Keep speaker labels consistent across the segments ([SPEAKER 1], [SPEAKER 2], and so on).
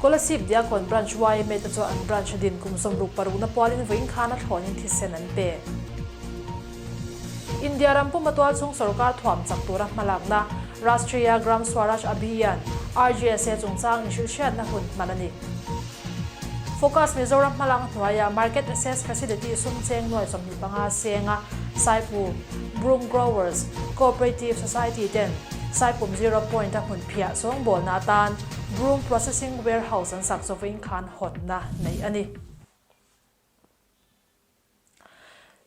[SPEAKER 1] Kolasib Diakon Branch yma te chuan an branch a din kum 66 na pualin vawiin khan a thlawnin thisen an pe. India ram puma tualchhung sorkar thuam chak tura hmalakna Rashtriya Gram Swaraj Abhiyan, RGSA, chungchang inhrilhhriatna hun hman a ni. Focus Mizoram hmalak hnuaia Market Access Facility sum cheng nuai 25 senga Saipu Broom Growers Cooperative Society ten Saipum Zero Point a hmun phiah sawngbawlna atan Broom Processing Warehouse an sak chawin khan hawnna neih a ni.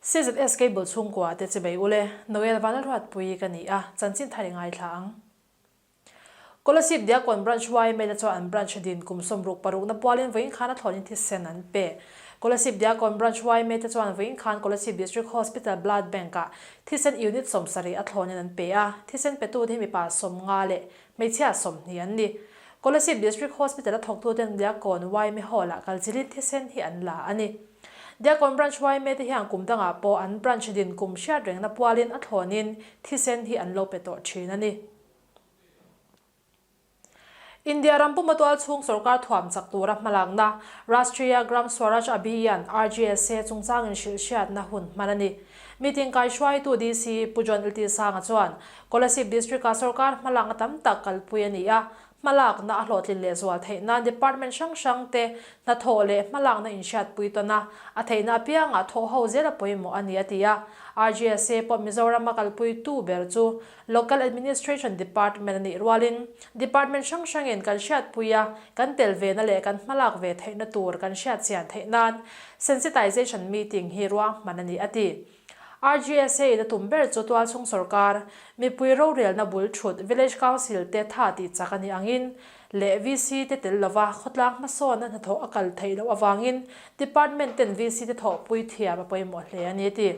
[SPEAKER 1] CZS Cable chhungkua te chibei ule, Noel Vanlalruatpui ka ni a, chanchin thar i ngaithla ang. Kolasib Diakon Branch yma te chuan an branch din kum 66 na pualin vawiin khan a thlawnin thisen an pe. Kolasib Diakon Branch yma te chuan vawiin khan Kolasib District Hospital Blood Bank ah thisen unit 70 a thlawnin an pe a, thisen petute hi mipa 50 leh hmeichhia 20 an ni. Kolasib District Hospital a thawktuten Diakon yma Hall ah kalchilin thisen hi an la a ni. Diakon Branch yma te hian kum dangah pawh an branch din kum hriat rengna pualin a thlawnin thisen hi an lo pe tawh thin a ni. India ram puma tualchhung sorkar thuam chak tura hmalakna Rashtriya Gram Swaraj Abhiyan, RGSA, chungchangin hrilhhriatna hun hman a ni. Meeting kaihruaitu DC Pu John LT Sanga chuan Kolasib District-ah sorkar hmalakna tam tak kalpui a ni a, Hmalakna a hlawhtlin leh zual theih nan department hrang hrang te hnathawh leh hmalakna inhriatpui tawn a, a theihna apiangah thawh ho zel a pawimawh a ni a ti a. RGSA pawh Mizorama kalpuitu ber chu Local Administration Department a nih rualin department hrang hrangin kan hriatpui a, kan tel vena leh kan hmalak ve theihna tur kan hriatchian theih nan sensitization meeting hi ruahman a ni a ti. RGSA in a tum ber chu tualchhung sorkar, mipui rorelna bul thut Village Council te tha tih chak a nih angin leh VC te tel lova khawtlang hmasawnna hnathawh a kal theih loh avangin Department ten VC te thawhpui thiam a pawimawh hle a ni a ti.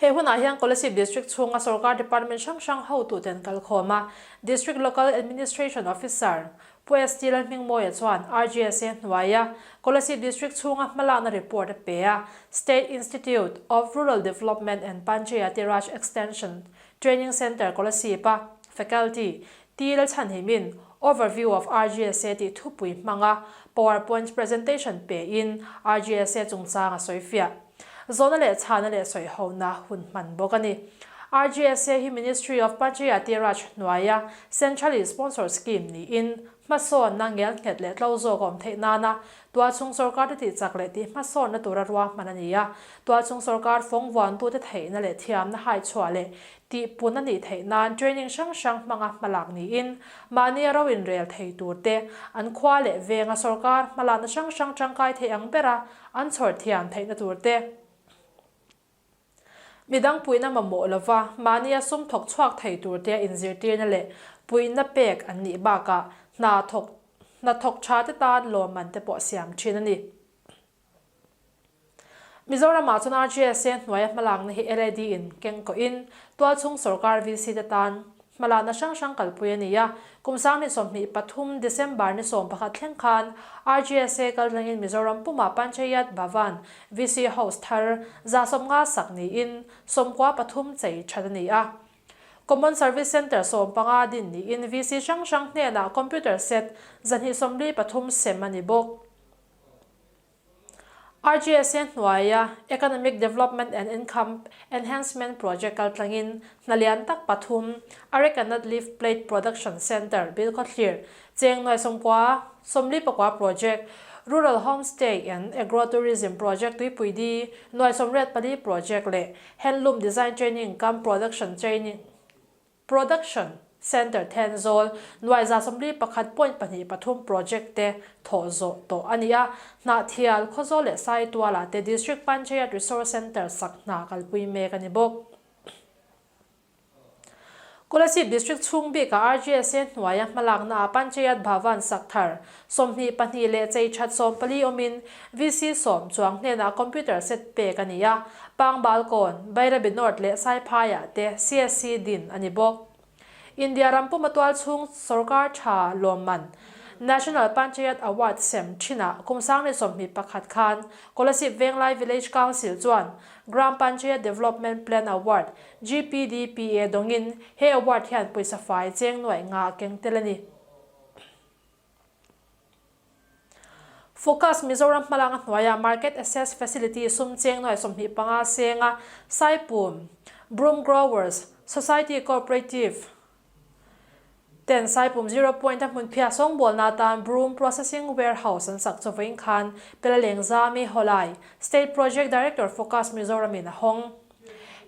[SPEAKER 1] He hunah hian Kolasib District chhunga sorkar department hrang hrang hotuten kalkhawm a, District Local Administration Officer Pu ST Lalhmingmawia chuan RGSA hnuaia Kolasib District chhunga hmalakna report a pe a, State Institute of Rural Development and Panchayati Raj Extension Training Centre Kolasib-a Faculty T Lalchhanhimin Overview of RGSA tih thupui hmanga PowerPoint presentation pein RGSA chungchang a sawifiah. Zawhna leh chhana leh sawihona hun hman bawk a ni. RGSA hi Ministry of Panchayati Raj hnuaia Centrally Sponsored Scheme niin hmasawnna ngelnghet leh tlo zawk a awm theih nana tualchhung sorkar te tihchak leh tih hmasawnna tura ruahman a ni a. Tualchhung sorkar fawng vuantute theihna leh thiamna haichhuah leh tihpun a nih theih nan training hrang hrang hmanga hmalak niin mahnia ro inrel thei turte an khua leh venga sorkar hmalakna hrang hrang tangkai thei ang bera An chhawr thiam theihna tur te, midang puihna mamawh lova mahnia sum thawk chhuak thei tur te inzirtirna leh puihna pek an nih bakah hna thawk hna thawk tha te tan lawmman te pawh siam thin a ni. Mizoramah chuan RGSA hnuaia hmalakna hi LAD in keng kawhin tualchhung sorkar VC te tan Hmalakna hrang hrang kalpui a ni a, kum 2023 December ni 11 thleng khan RGSA kaltlangin Mizoram pumah Panchayat Bhavan VC House thar 150 sak niin 93 chei that a ni a. Common Service Centre 15 din niin VC hrang hrang hnenah computer set 243 sem a ni bawk. RGSA hnuaia Economic Development and Income Enhancement Project kaltlangin hna lian tak pathum Arecanut Leaf Plate Production Centre Bilkhawthlir cheng nuai 90 49 Project, Rural Homestay and Agro-Tourism Project Tuipuidi nuai 84 Project leh Handloom Design Training cum Production Training Production Centre Thenzawl nuai 141 point 23 project te thawh zawh tawh a ni a, Hnahthial, Khawzawl leh Saitualah te District Panchayat Resource Centre sak hna kalpui mek a ni bawk. Kolasib District chhung bikah RGSA hnuaia hmalaknaah Panchayat Bhavan sak thar 22 leh chei that 14 awmin VC 10 chuang hnenah computer set pek a ni a, Pangbalkawn, Bairabi North leh Saiphaiah te CSC din a ni bawk. India ram puma tualchhung sorkar tha lawmman National Panchayat Award sem thinah kum 2021 khan Kolasib Venglai Village Council chuan Gram Panchayat Development Plan Award, GPDPA, dawngin he award hian pawisa fai cheng nuaih nga a keng tel a ni. Focus Mizoram hmalakna hnuaia Market Access Facility sum cheng nuai 25 senga Saipum Broom Growers Society Cooperative ten Saipum Zero Point a hmunphiah sawngbawlna atan Broom Processing Warehouse an sak chu vawiin khan Pelalengzami Hawlai, State Project Director Focus Mizoram in a hawng.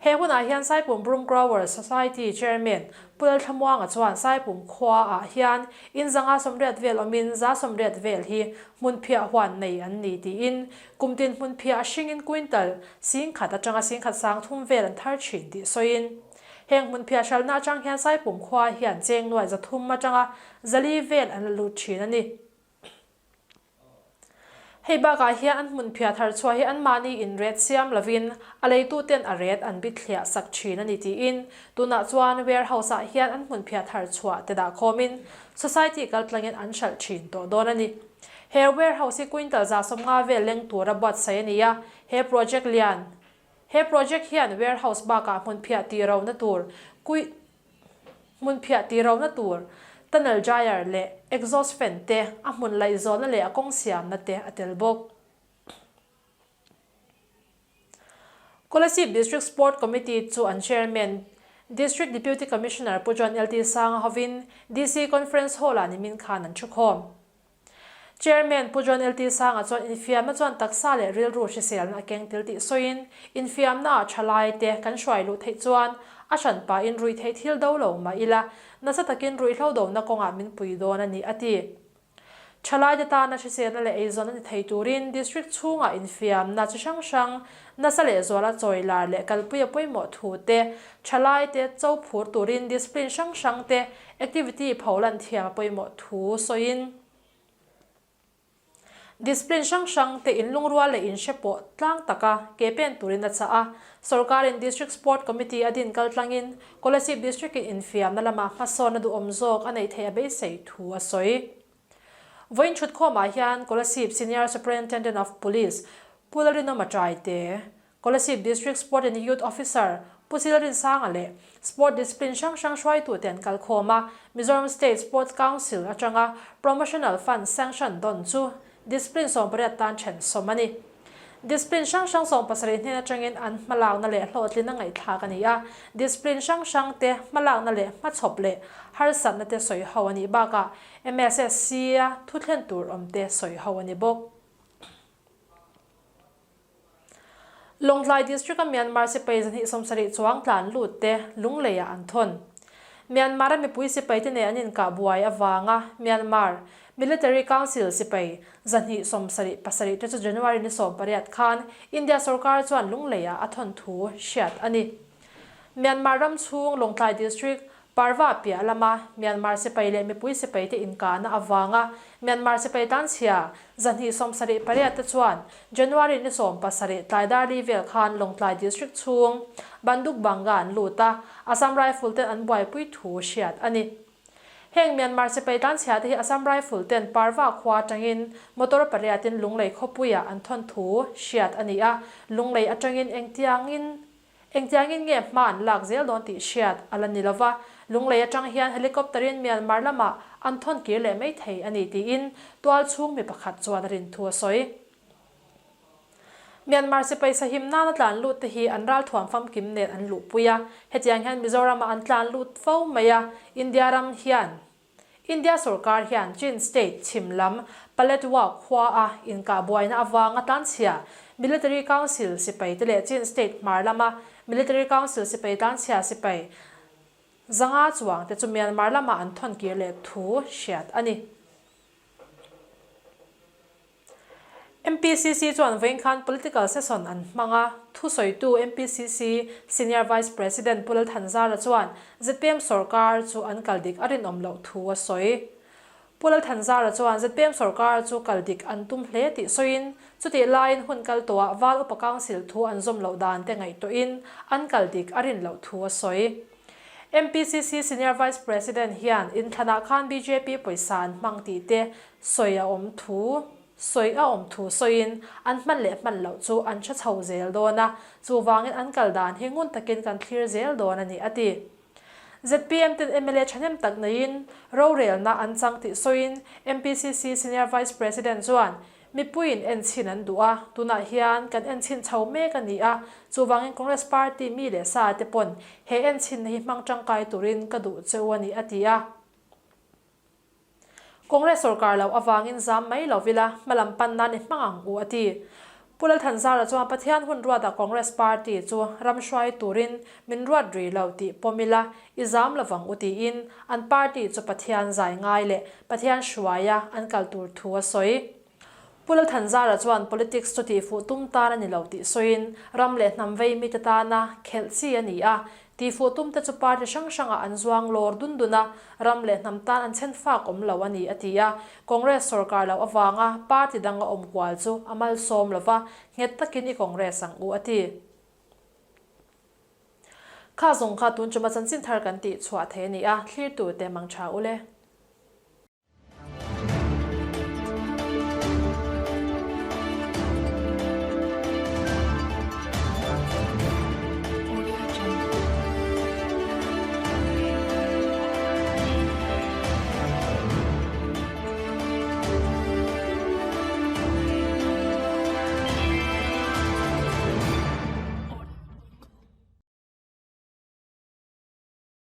[SPEAKER 1] He hunah hian Saipum Broom Growers Society Chairman Pu Lalthlamuanga chuan Saipum khuaah hian in zanga 80 vel awmin 180 vel hi hmunphiah huan nei an ni tiin kumtin hmunphiah a hringin quintal 10,000 atanga 10,000 sang thum vel an thar thin tih sawiin heng hmunphiah hralhna atang hian Saipum khua hian cheng nuai 300 atanga 400 vel an la lut thin a ni. Hei bakah hian an hmunphiah thar chhuah hi anmahni inret siam lovin a leituten a ret an bithliah sak thin a ni tiin tunah chuan warehouse-ah hian an hmunphiah thar chhuah te dah khawmin society kaltlangin an hralh thin tawh dawn a ni. He warehouse hi quintal 150 vel leng tura buatsaih a ni a, he project lian he project hian warehouse bakah hmunphiah tih rona tur Hmunphiah tih rona tur, tunnel dryer leh exhaust fan te, a hmun laihzawlna leh a kawng siamna te a tel bawk. Kolasib District Sport Committee chu an Chairman, District Deputy Commissioner Pu John LT Sanga hovin DC Conference Hall-ah nimin khan an thukhawm. Chairman Pu John LT Sanga chuan infiamna chuan taksa leh rilru hriselna a keng tel tih sawiin, infiamna ah thalai te kan hruai luh theih chuan a hran pahin ruih theih thil do lo mah ila, nasa takin ruihhlo dona kawngah min pui dawn a ni, a ti. Thalai te tana hriselna leh eizawn a ni thei turin District chhungah infiamna chi hrang hrang nasa leh zuala chawilar leh kalpui a pawimawh thu te, thalai te cho phur turin discipline hrang hrang te Activity pholan thiam a pawimawh thu sawiin discipline hrang hrang te inlungrual leh inhre pawh tlang taka ke pen turin a chah a. Sorkarin District Sport Committee a din kal tlangin Kolasib District-in infiamna lamah hmasawnna duhawm zawk a neih theih a beisei thu a sawi. Vawiin thutkhawmah hian Kolasib Senior Superintendent of Police Pu Lalrinawma Taite, Kolasib District Sport and Youth Officer Pu Silrinsanga leh Sport Discipline hrang hrang hruaitute an kalkhawm a, Mizoram State Sports Council atanga Promotional Fund sanction dawn chu Discipline 18 tan then sawm a ni. Discipline hrang hrang 70 hnen atangin an hmalakna leh hlawhtlin a ngaihthlak a ni a, Discipline hrang hrang te hmalakna leh hmachhawp leh harsatna te sawi ho a nih bakah MSSC-a thuthlen tur awm te sawi ho a ni bawk. Lawngtlai District-a Myanmar sipai 270 chuang tlan lut te Lungleiah an thawn. Myanmar-a mipui sipai te nen an inkah buai avanga Myanmar Military Council sipai 277 te chu January ni 18 khan India sorkar chuan Lungleiah a thawn thu hriat a ni. Myanmar ram chhung Lawngtlai District Parva piah lama Myanmar sipai leh mipui sipaite inkahna avanga Myanmar sipai tlanchhia 278 te chuan January ni 17 tlai dar li vel khan Lawngtlai District chhung Banduk Banga an lut a, Assam Rifle ten an buaipui thu hriat a ni. Heng Myanmar sipai tlanchhia te hi Assam Rifle ten Parva khua atangin motor pariatin Lunglei khawpuiah an thawn thu hriat a ni a, Lunglei atangin engtiangin Engtiangin nge hma an lak zel dawn tih hriat a la ni lo va, Lunglei atang hian helicopter-in Myanmar lamah an thawn kir leh mai thei a ni tiin tual chhung mi pakhat chuan a rin thu a sawi. Myanmar sipai sahim nana tlan lut te hi an ralthuam famkim nen an luhpui a, hetiang hian Mizoramah an tlan lut fo mai a, India ram hian India sorkar hian Chin State chhim lam Paletwa khua a inkah buaina avanga tlanchhia Military Council sipai te leh Chin State hmar lama Military Council sipai tlanchhia sipai 500 chuang te chu Myanmar lamah an thawn kir leh thu hriat a ni. MPCC chuan vawiin khan political session an hmang a, thusawitu MPCC Senior Vice President Pu Lalthanzara chuan zpm sorkar chu an kal dik a rinawm loh thu a sawi. Pu Lalthanzara chuan zpm sorkar chu kal dik an tum hle tih sawiin, chutih laiin hun kal tawhah Val Upa Council thu an zawm loh dan te ngaihtuahin an kal dik a rin loh thu a sawi. MPCC Senior Vice President hian inthlanah khan bjp pawisa an hmang tih te sawi a awm thu sawi a awm thu sawiin an hman leh hman loh chu an hre chho zel dawn a, chuvangin an kal dan hi ngun takin kan thlir zel dawn a ni a ti. Zpm ten mla thahnem tak neiin rorelna an chang tih sawiin MPCC Senior Vice President chuan. Mipuiin enchhin an duh a, tunah hian kan enchhin chho mek a ni a, chuvangin Congress party mi leh sa te pawn he enchhinna hi hmang tangkai turin ka duh che u a ni, a ti a. Congress sorkar loh avangin zam mai lo vila hmalam pan nan i hmang ang u, a ti. Pu Lalthanzara chuan Pathian hun ruatah Congress party chu ram hruai turin min ruat rih lo tih pawm ila i zam lovang u tiin an party chu Pathian zai ngai leh Pathian hruaia an kal tur thu a sawi. Pu Lalthanzara chuan politics chu tihfuh tum tan a ni lo tih sawiin ram leh hnam vei mite tana khelh chi a ni a, tihfuh tumte chu party hrang hrangah an zuang lawr dun dun a, ram leh hnam tan an chhen fak awm lo a ni a ti a. Congress sorkar loh avanga party dang a awm kual chu a malsawm lo va, nghet takin i Congress ang u a ti. Kha zawng kha tun chuma chanchin thar kan tih chhuah thei a ni a, thlirtute mang tha u le.